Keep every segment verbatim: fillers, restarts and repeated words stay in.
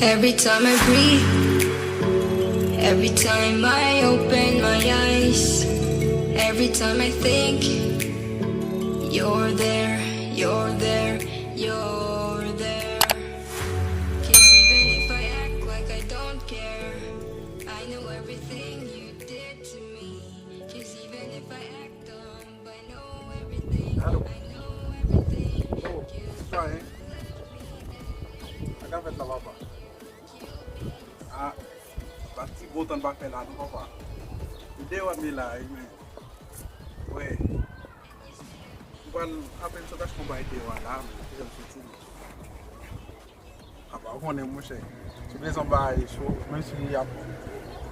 Every time I breathe, every time I open my eyes, every time I think you're there, you're there, you're there. 'Cause even if I act like I don't care, I know everything you did to me. 'Cause even if I act dumb, I know everything, I know everything. Oh, sa, hein? Sa k ap fèt la, papa? Ah, pa ti bon tan n pa fè la non, papa. M deyò m ye la wi, men. Wè. M pral apèn sot achte yon bagay deyò a la, men, kijan m soti. Apa, ou konnen, monchè. Si bezwen bagay cho, menm si y ap,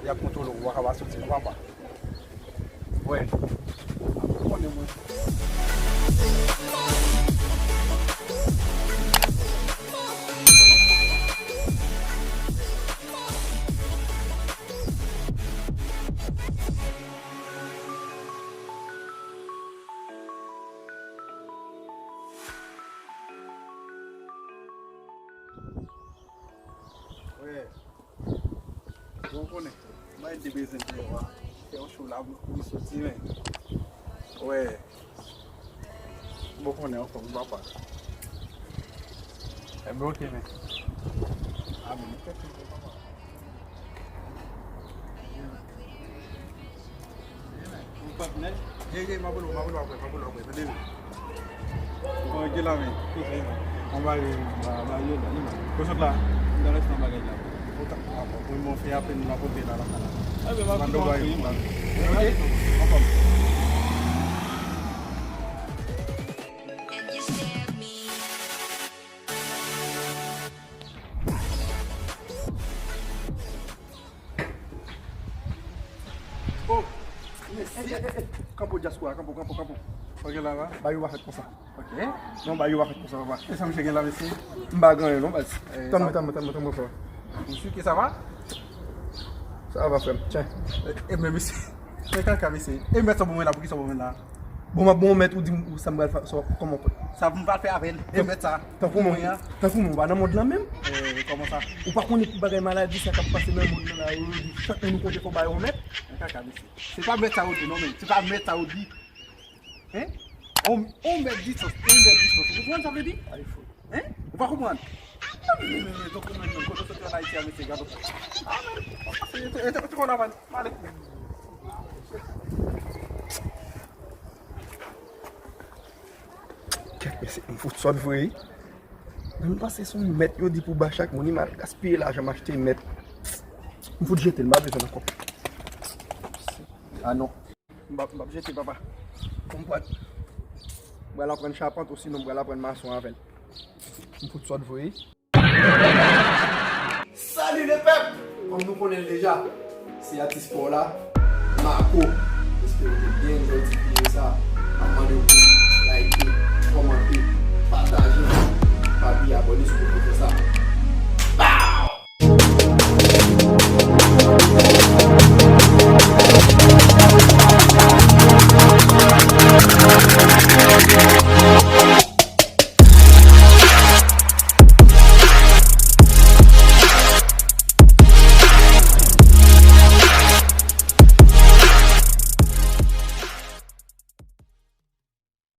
y ap kontwole w, ou pa ka pa soti non, papa. Wè. Apa, ou konnen, monchè. Wè. Bon, ou konnen. Mwen te bezwen deyò a. Fè yon cho la pou m soti, men. Wè. Bon, ou konnen, anfòm, papa. Enben, ok, men. Ah, men, nou fè tout bon, papa. Ou patnè? Ye, ye, m ap rele w, m ap rele w apre, m ap rele w apre, tande wi. Bon, gen la, men. Kote, man? Anba, ba, ba, yo la, li la. Kote sot la? M ta rete nan bagay la. Ou ta, ah, bon, mwen, mwen fè apèn m ap rete la, la, la. Enben, m ap vin antre, man. Ok, anfòm. Oh, mesye. Kanpo dyaspora, kanpo, kanpo, kanpo. Ok, la va? Bagay yo pa fèt konsa. Ok. Non, bagay yo pa fèt konsa, papa. E sa misye gen la, mesye? M pa gen anyen, non, baz. Eh, tann mwen, tann mwen, tann mwen, tann mwen, frè. Ou si ke sa va? Sa va, frè m. Tyen. E, e, men, mesye, men kaka, mesye. E mèt sa pou mwen la, pou ki sa pou mwen la? Bon, m ap bon mèt ou di m ou sa m pral fè, sa, kòman w fè? Sa pou m pral fè avè l, e mèt sa. Tankou mwen, tankou mwen, ou pa nan mond lan menm? Eh, kòman sa? Ou pa konnen tout bagay maladi sa k ap pase nan mond lan la, yo di chak moun ou kontre fò w ba yo yon mèt? Men kaka, mesye. Se pa mèt sa yo di, non, men. Se pa mèt sa yo di. Hein? On, on mèt distans, on mèt distans. Ou konprann sa vle di? Ay, fo. Hein? Ou pa konprann? Ah, men, men, men, men, donk, men, men, kote w soti ann Ayiti a, mesye, gade w. Ah, men, se, se, se, se, se, se, se, se, Kèt, mesye, m fout sòt vre wi. Men m panse se yon mèt yo di pou ba chak moun, m al gaspiye lajan m achte mèt. M fout jete l, m pa bezwen l ankò. Ah non. M p ap, m p ap jete, papa. Bon, m pral, m pral aprann chapant, osinon m pral aprann mason avè l. M fout sòt vre wi. Salut le peuple! Kòm nou konnen l deja, se atis pa w la, Marco. Espere w te byen enjoy ti videyo sa. M ap mande w pou